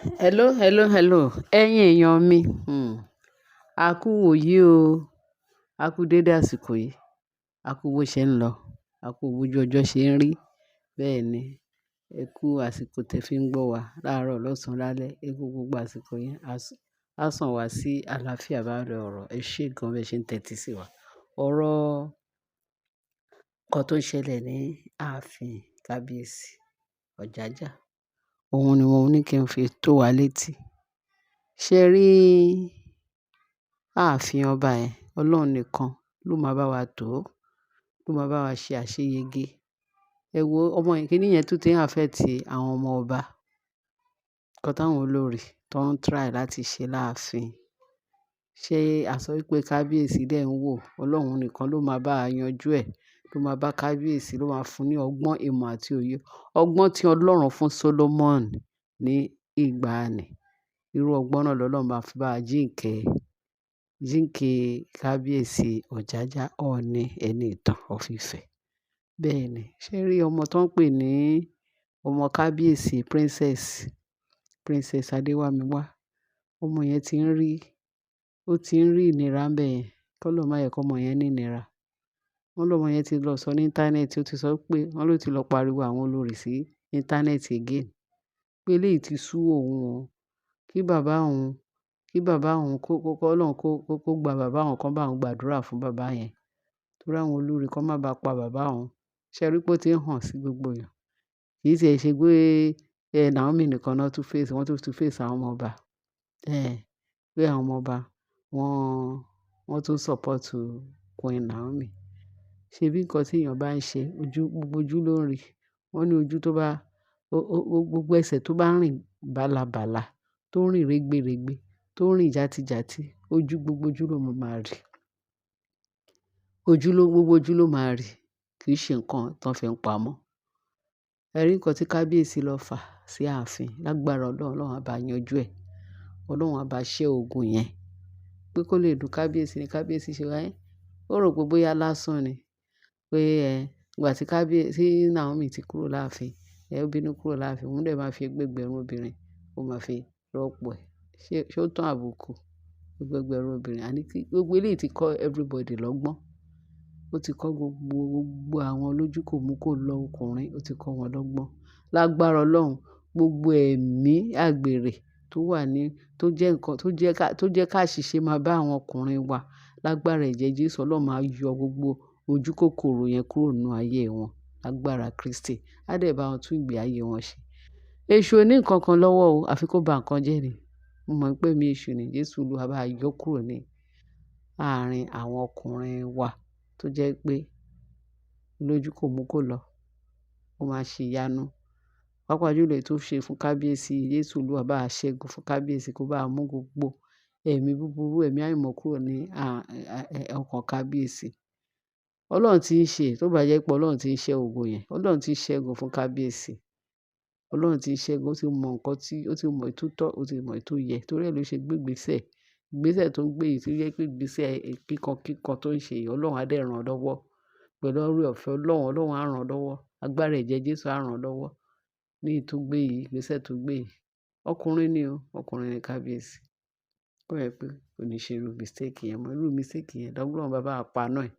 Hello, hello, hello. Ẹ̀yin èèyàn mi, a kú ìwòyí o. A kú dédé àsìkò yìí. A kú bó ṣe ń lọ. A kú bójú ọjọ́ ṣe ń rí. Bẹ́ẹ̀ ni, ẹ kú àsìkò tẹ fi ń gbọ́ wa láàárọ̀, lọ́sàn-án, lálẹ́. Ẹ kú gbogbo àsìkò yín. A sàn wá sí àlàáfíà bá lọ ọ̀rọ̀. Ẹ ṣé gan bí ẹ ṣe ń tẹ́tí sí wa. Ọ̀rọ̀ kan tó ń ṣẹlẹ̀ ní ààfin Kábíyèsí Ọ̀jájá. Òun ni mo ní kí n fi tó wa létí. Ṣé rí ààfin ọba yẹn? Ọlọ́run nìkan ló máa bá wa tó, ló máa bá wa ṣe àṣeyege. Ẹ wo ọmọ yẹn, kíní yẹn tún ti ń affect àwọn ọmọ ọba. Nǹkan táwọn olórí tó ń try láti ṣe láàfin. Ṣé a sọ wípé Kábíyèsí dẹ̀ ń wò? Ọlọ́run nìkan ló máa bá a yanjú ẹ̀, ló máa bá Kábíyèsí, ló máa fún ní ọgbọ́n, ìmọ̀ àti òye. Ọgbọ́n tí Ọlọ́run fún Solomon ní ìgbàanì. Irú ọgbọ́n náà lọ́lọ́run máa fi bá a jíǹkẹ́ Kábíyèsí Ọ̀jájá Ọọ̀ni Ẹniìtàn of Ifẹ̀. Bẹ́ẹ̀ ni, ṣé rí ọmọ tó ń pè ní ọmọ Kábíyèsí Princess, Princess Adéwàmíwá. Ọmọ yẹn ti ń rí, ó ti ń rí ìnira ńbẹ̀ yẹn. Kọ́lọ́run má jẹ́ kí ọmọ yẹn ní ìnira. Wọ́n lọ́mọ yẹn ti lọ sọ ní íńtánẹ́ẹ̀tì, ó ti sọ pé wọ́n ló ti lọ pariwo àwọn olórí sí íńtánẹ́ẹ̀tì again. Pé eléyìí ti sú òun o. Kí bàbá òun kó Ọlọ́run kó gba bàbá òun, kó bá òun gbàdúrà fún bàbá yẹn. Torí àwọn olórí kan má bá pa bàbá òun. Ṣé ẹ rí pé ó ti ń hàn sí gbogbo èèyàn? Kì í ṣe pé Naomi nìkan náà tún face, wọ́n tún tún face àwọn ọmọ ọba. Pé àwọn ọmọ ọba wọ́n tún support Queen Naomi. Ṣé bí nǹkan tí èèyàn bá ń ṣe, ojú, gbogbo ojú ló ń rí. Wọ́n ní ojú tó bá, gbogbo ẹsẹ̀ tó bá ń rìn bálabàla, tó ń rìn rẹ́gbẹ̀rẹ́gbẹ́, tó ń rìn játijàti, ojú gbogbo ojú ló máa rí. Ojú ló, gbogbo ojú ló máa rí. Kì í ṣe nǹkan tó fi ń pamọ́. Ẹ rí nǹkan tí Kábíyèsí lọ fà sí ààfin. Lágbára Ọlọ́run, Ọlọ́run á bá yanjú ẹ̀. Ọlọ́run á bá ṣẹ́ ogun yẹn. Pé kó lè dùn Kábíyèsí ni Kábíyèsí ṣe wá. Ó rò pé bóyá lásán ni. Pé ìgbà tí Kábíyèsí Naomi ti kúrò láàfin, ó bínú kúrò láàfin, òun dẹ̀ máa fi ẹgbẹgbẹ̀rún obìnrin, ó máa fi rọ́pò ẹ̀. Ṣé ó tán àbùkù? Ẹgbẹgbẹ̀rún obìnrin. Àní kí gbogbo eléyìí ti kọ́ everybody lọ́gbọ́n. Ó ti kọ́ gbogbo àwọn olójú kò mú kó lọ ọkùnrin, ó ti kọ́ wọn lọ́gbọ́n. Lágbára Ọlọ́run, gbogbo ẹ̀mí àgbèrè tó wà ní, tó jẹ́ nǹkan, tó jẹ́ ká ṣìṣe máa bá àwọn ọkùnrin wa. Lágbára ẹ̀jẹ̀ Jésù, Ọlọ́run máa yọ gbogbo ojúkòkòrò yẹn kúrò nínú ayé wọn. Lágbára Kristi. Á dẹ̀ bá wọn tún ìgbé ayé wọn ṣe. Èṣù ò ní nǹkan kan lọ́wọ́ o, àfi kó ba nǹkan jẹ́ ni. Mo mọ̀ pé ẹ̀mí èṣù ni Jésù Olúwa bá yọ kúrò ní àárín àwọn ọkùnrin wa tó jẹ́ pé lójú kò mú kó lọ. Ó máa ṣe ìyanu. Pàápàá jùlọ èyí tó ṣe fún Kábíyèsí, Jésù Olúwa bá ṣẹ́gun fún Kábíyèsí kó bá mú gbogbo ẹ̀mí búburú, ẹ̀mí àìmọ́ kúrò ní ọkàn Kábíyèsí. Ọlọ́run tí ń ṣe, tó bá jẹ́ pé Ọlọ́run tí ń ṣẹ́ ogun yẹn, Ọlọ́run tí ń ṣẹ́gun fún Kábíyèsí. Ọlọ́run tí ń ṣẹ́gun, ó ti mọ nǹkan tí, ó ti mọ èyí tó tọ́, ó ti mọ èyí tó yẹ. Torí ẹ ló ṣe gbé ìgbésẹ̀. Ìgbésẹ̀ tó ń gbé yìí tí ó jẹ́ pé ìgbésẹ̀ kíkan kíkan tó ń ṣe yìí, Ọlọ́run á dẹ̀ rán lọ́wọ́. Pẹ̀lú oore ọ̀fẹ́ Ọlọ́run, Ọlọ́run á rán lọ́wọ́. Agbára ẹ̀jẹ̀ Jésù á rán lọ́wọ́ ní èyí tó gbé yìí, ìgbésẹ̀ tó gbé yìí. Ọkùnrin ni o, ọkùnrin ni Kábíyèsí. Ó yẹ pé kò ní ṣe irú mistake yẹn mọ́. Irú mistake yẹn, Ọlọ́run bá bá paná ẹ̀.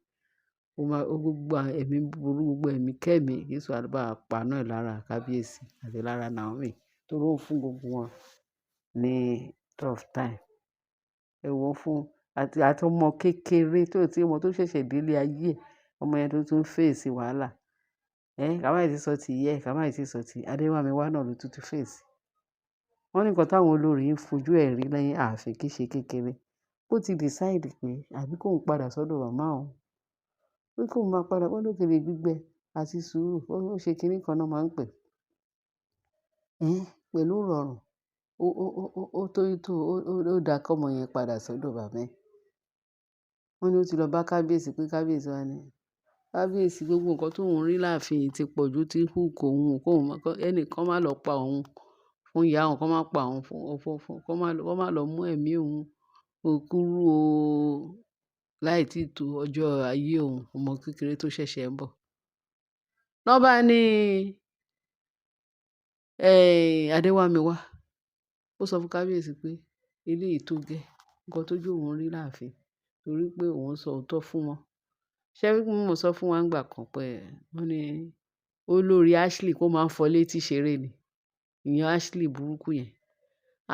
Ó máa, ó gbogbo ẹ̀mí búburú, gbogbo ẹ̀mí kẹ́ẹ̀mí, Jésù á bá paná ẹ̀ lára Kábíyèsí àti lára Naomi. Torí ó ń fún gbogbo wọn ní tough time. Ẹ wò ó fún àti ọmọ kékeré tó ti mọ̀ tó ṣẹ̀ṣẹ̀ dé ilé ayé, ọmọ yẹn tó tún face wàhálà. Ká má ì tí sọ ti ìyá ẹ, ká má ì tí sọ ti Adéwàmíwá náà ló tún tún face. Wọ́n ní nǹkan táwọn olórí ń fojú ẹ̀ rí lẹ́yìn ààfin kì í ṣe kékeré. Ó ti decide pé àbí kó ń padà sọ́dọ̀ màmá òun. Pé kó máa padà, wọ́n lókèlè gbígbẹ àti sùúrù. Ó ṣe kíní kan náà máa ń pè. Pẹ̀lú ìrọ̀rùn. Ó tó, ó dá kí ọmọ yẹn padà sọ́dọ̀ bàbá ẹ̀. Wọ́n ní ó ti lọ bá Kábíyèsí pé Kábíyèsí wá ní, Kábíyèsí gbogbo nǹkan tó ń rí láàfin yìí ti pọ̀jù, ó ti ń hook òun, kó òun, ẹni kan má lọ pa òun fún ìyá òun, kó má pa òun fún, kó má lọ mú ẹ̀mí òun kúrú o. Láì tí tó ọjọ́ ayé òun, ọmọ kékeré tó ṣẹ̀ṣẹ̀ ń bọ̀. Lọ́ bá ní, Adéwàmíwá, Ó sọ fún kábíyèsí pé eléyìí tó gẹ́, nǹkan tó jù òun rí láàfin torí pé òun sọ òótọ́ fún wọn. Ṣé rí pé mo sọ fún wa nígbà kan pé wọ́n ní olórí Ashley kó máa ń fọ létí ṣeré ni. Ìyẹn Ashley burúkú yẹn.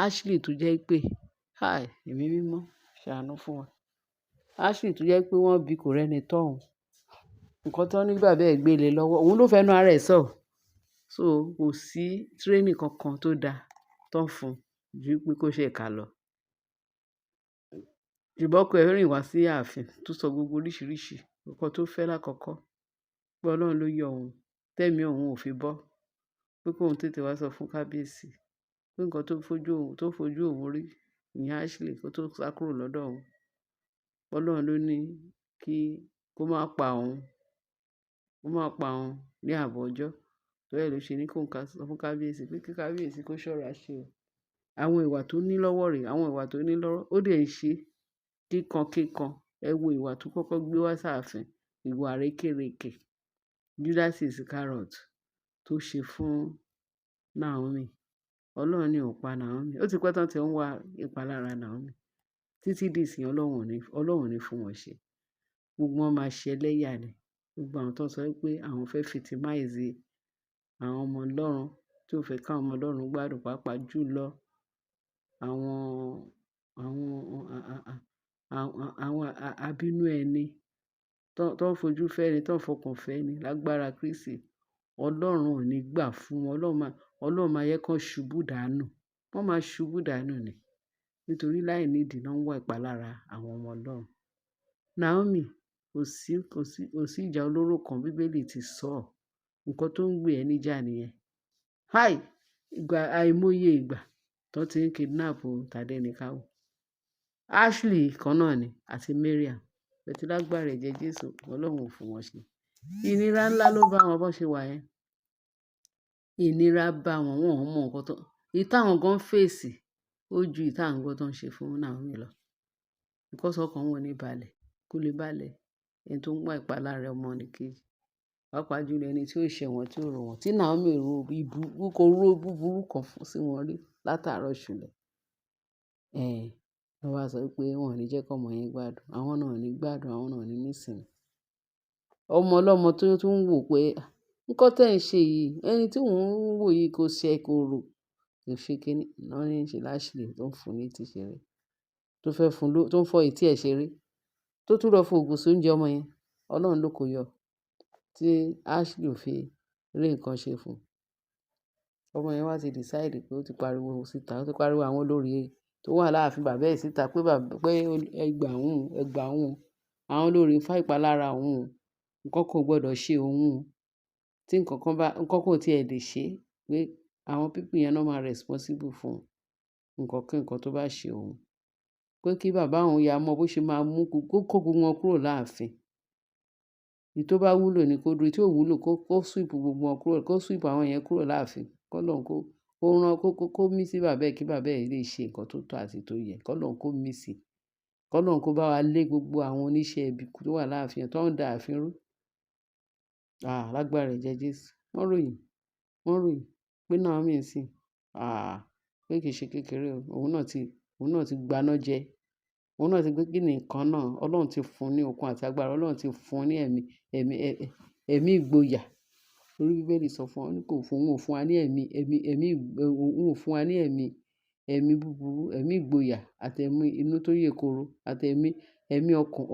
Ashley tó jẹ́ pé, hi, ẹ̀mí mímọ́ ṣàánú fún wa. Ashley tó jẹ́ pé wọ́n bí kò rẹ́ni tọ́ òun. Nǹkan tó ní bàbá ẹ̀ gbé lé lọ́wọ́, òun ló fẹnu ara ẹ̀ sọ. So kò sí training kankan tó da tó ń fún ju pé kó ṣe ìkà lọ. Ṣùgbọ́n ọkọ ẹ̀ rìn wá sí ààfin tó sọ gbogbo oríṣìíríṣìí nǹkan tó fẹ́ lákọ̀ọ̀kọ́. Pé Ọlọ́run ló yọ òun, tẹ́mi òun ò fi bọ́. Pé kó òun tètè wá sọ fún kábíyèsí pé nǹkan tó fojú òun rí, ìyẹn Ashley, kó tó sá kúrò lọ́dọ̀ òun. Ọlọ́run ló ní kí kó má pa òun, kó má pa òun ní ààbọ̀ ọjọ́. Torí ẹ ló ṣe ní kó ń sọ fún kábíyèsí pé kí kábíyèsí kó ṣọ́ra ṣe o. Àwọn ìwà tó ní lọ́wọ́ rẹ̀, àwọn ìwà tó ní lọ́wọ́, ó dẹ̀ ń ṣe kíkan kíkan. Ẹ wo ìwà tó kọ́kọ́ gbé wá sáàfin, ìwà àrékérekè. Judas Iscariot tó ṣe fún Naomi. Ọlọ́run ní ò pa Naomi. Ó ti pẹ́ tán tí ń wá ìpalára Naomi. Títí di ìsìn Ọlọ́run ò ní fún wọn ṣe. Gbogbo wọn máa ṣe ẹlẹ́yà ni. Gbogbo àwọn tó ń sọ wípé àwọn fẹ́ victimize àwọn ọmọ Ọlọ́run, tí ò fẹ́ káwọn ọmọ Ọlọ́run gbádùn, pàápàá jù lọ àwọn abínú ẹni tó ń fojú fẹ́ni, tó ń fọkàn fẹ́ni lágbára Kristi. Ọlọ́run ò ní gbà fún wọn. Ọlọ́run máa jẹ́ kí wọ́n ṣubú dànù. Wọ́n máa ṣubú dànù ni. Nítorí láìnídìí náà ń wá ìpalára àwọn ọmọ Ọlọ́run. Naomi, kò sí, kò sí, kò sí ìjà olóró kan. Bíbélì ti sọ. Nǹkan tó ń gbé ẹ níjà nìyẹn. Hi! Ìgbà àìmọye ìgbà tó ti ń kidnap Tadenikawo. Ashley kan náà ni àti Mariam. But lágbára ẹ̀jẹ̀ Jésù, Ọlọ́run ò fún wọn ṣe. Ìnira ńlá ló bá wọn bó ṣe wà yẹn. Ìnira bá wọn, wọn ò mọ nǹkan tó, èyí táwọn gan face ó ju èyí táwọn gbọ́ tó ń ṣe fún Naomi lọ. Because ọkàn wọn ò ní balẹ̀, kó lè balẹ̀. Ẹni tó ń wá ìpalára ọmọnìkejì, pàápàá jù lọ ẹni tí ó ṣẹ̀ wọ́n, tí ó rò wọ́n, tí Naomi ro ibu, kò ro búburú kan fún sí wọn rí látàárọ̀ ṣúlẹ̀. Wọ́n wá sọ wípé wọ́n ò ní jẹ́ kí ọmọ yẹn gbádùn. Àwọn náà ò ní gbádùn, àwọn náà ò ní ní ìsinmi. Ọmọ ọlọ́mọ tó tún ń wò pé nǹkan tí ẹ̀ ń ṣe yìí, ẹni tí òun ń wò yìí kò ṣe kò rò, kò ṣe kíni. Wọ́n ní ṣe Ashley tó ń fún ní etí ṣeré, tó fẹ́ fún ló, tó ń fọ́ etí ẹ̀ ṣeré, tó tún lọ fún ògùn sóúnjẹ ọmọ yẹn. Ọlọ́run ló kó yọ tí Ashley ò fi rí nǹkan ṣe fún. Ọmọ yẹn wá ti decide pé ó ti pariwo síta, ó ti pariwo àwọn olórí tó wà láàfin bàbá ẹ̀ síta pé bàbá, pé ẹ gbà òun, ẹ gbà òun. Àwọn olórí ń fà ìpalára òun. Nǹkan kan ò gbọdọ̀ ṣe òun. Tí nǹkan kan bá, nǹkan kan ò tí ẹ lè ṣe pé àwọn people yẹn náà máa responsible fún nǹkan kí nǹkan tó bá ṣe òun. Pé kí bàbá òun ya mọ bó ṣe máa mú kó kó gbogbo wọn kúrò láàfin. Èyí tó bá wúlò ní kó dúró, èyí tí ò wúlò kó sweep gbogbo wọn kúrò, kó sweep àwọn yẹn kúrò láàfin. Kí Ọlọ́run kó rán kó mí sí bàbá ẹ̀ kí bàbá ẹ̀ lè ṣe nǹkan tó tọ́ àti tó yẹ. Kí Ọlọ́run kó mí sí. Kí Ọlọ́run kó bá wa lé gbogbo àwọn oníṣẹ́ ibi tó wà láàfin tó ń da ààfin rú. Ah, lágbára ẹ̀jẹ̀ Jésù. Wọ́n ròyìn pé Naomi ń sìn. Ah, pé kì í ṣe kékeré o. Òun náà ti gbaná jẹ. Òun náà ti gbé kíni nǹkan náà. Ọlọ́run ti fún un ní okun àti agbára. Ọlọ́run ti fún un ní ẹ̀mí, ẹ̀mí, ẹ̀mí ìgboyà. Torí Bíbélì sọ fún wa, ó ní kò fún, òun ò fún wa ní ẹ̀mí, ẹ̀mí, ẹ̀mí, òun ò fún wa ní ẹ̀mí, ẹ̀mí búburú, ẹ̀mí ìgboyà àti ẹ̀mí inú tó yè kooro àti ẹ̀mí, ẹ̀mí ọkàn,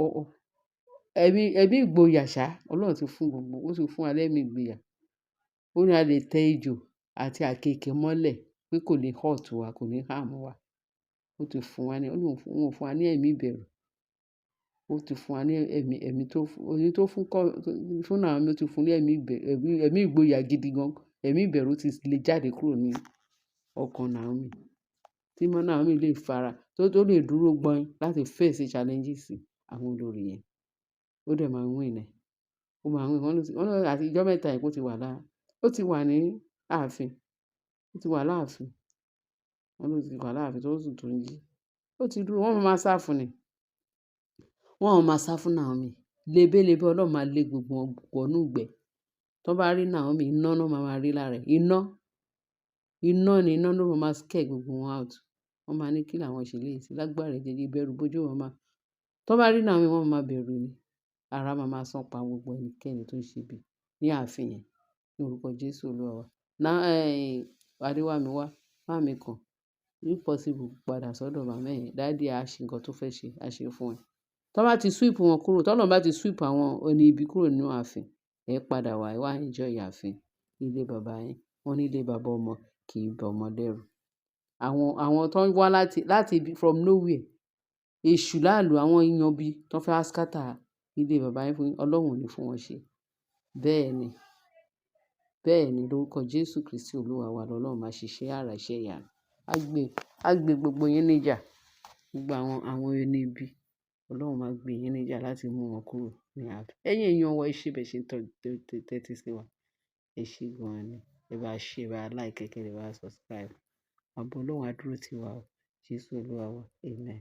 ẹ̀mí, ẹ̀mí ìgboyà ṣá. Ọlọ́run ti fún gbogbo, ó ti fún wa lẹ́mí ìgboyà. Ó ní a lè tẹ ejò àti àkéékèé mọ́lẹ̀ pé kò lè hurt wa, kò ní harm wa. Ó ti fún wa ní, ó ní òun ò fún wa ní ẹ̀mí ìbẹ̀rù. Ó ti fún wa ní ẹ̀mí, ẹ̀mí tó fún, ẹ̀mí tó fún kọ́, fún Naomi, ó ti fún ní ẹ̀mí ìbẹ̀rù, ẹ̀mí, ẹ̀mí ìgboyà gidi gan. Ẹ̀mí ìbẹ̀rù ti lè jáde kúrò ní ọkàn Naomi. Tí mọ́ Naomi lè fara, tó lè dúró gbọ́in láti face challenges àwọn olórí yẹn. Ó dẹ̀ máa win ẹ̀. Ó máa win. Wọ́n ló àti ìjọ́ mẹ́ta yìí kó ti wà lá, ó ti wà ní ààfin. Ó ti wà láàfin. Wọ́n ló ti wà láàfin tó sùn tó ń jí. Ó ti dúró, wọ́n máa sá fún ni. Wọ́n máa sá fún Naomi. Lebélebé Ọlọ́run máa lé gbogbo wọn wọnú ìgbẹ́. Tí wọ́n bá rí Naomi, iná náà máa máa rí lára ẹ̀. Iná, iná ni iná ló máa scare gbogbo wọn out. Wọ́n máa ní kí làwọn ṣe léyìí sí. Lágbára ẹ̀jẹ̀ ìbẹ̀rù bojú wọn máa. Tó bá rí Naomi, wọ́n máa bẹ̀rù ni. Ara máa máa sán pa gbogbo ẹnikẹ́ni tó ń ṣe ibi ní ààfin yẹn. Ní orúkọ Jésù Olúwa wa. Na, Adéwàmíwá, má mi kàn. If possible, padà sọ́dọ̀ màmá ẹ. Daddy á ṣe nǹkan tó fẹ́ ṣe, á ṣe fún ẹ. Tó bá ti sweep wọn kúrò, tí Ọlọ́run bá ti sweep àwọn ẹni ibi kúrò nínú ààfin, ẹ padà wá, ẹ wá enjoy ààfin ilé bàbá yín. Wọ́n ní ilé bàbá ọmọ kì í ba ọmọ lẹ́rù. Àwọn tó ń wá láti from nowhere, èṣù láàlú, àwọn èèyàn bí tó fẹ́ wá scatter ilé bàbá yín fún yín, Ọlọ́run ò ní fún wọn ṣe. Bẹ́ẹ̀ ni, bẹ́ẹ̀ ni, lórúkọ Jésù Kristi Olúwa wa lọ́lọ́run máa ṣiṣẹ́ àrà iṣẹ́ ìyanu. Á gbé gbogbo yín níjà. Gbogbo àwọn ẹni ibi, Ọlọ́run máa gbé yín níjà láti mú wọn kúrò ní ààfin. Ẹ̀yin èèyàn wa, ẹ ṣé bẹ́ẹ̀ ṣe ń tẹ́tí sí wa. Ẹ ṣé gan ni. Ẹ bá share, ẹ bá like, kẹ́ ẹ bá subscribe. Ààbò Ọlọ́run á dúró tì wá o. Jésù Olúwa wa. Amen.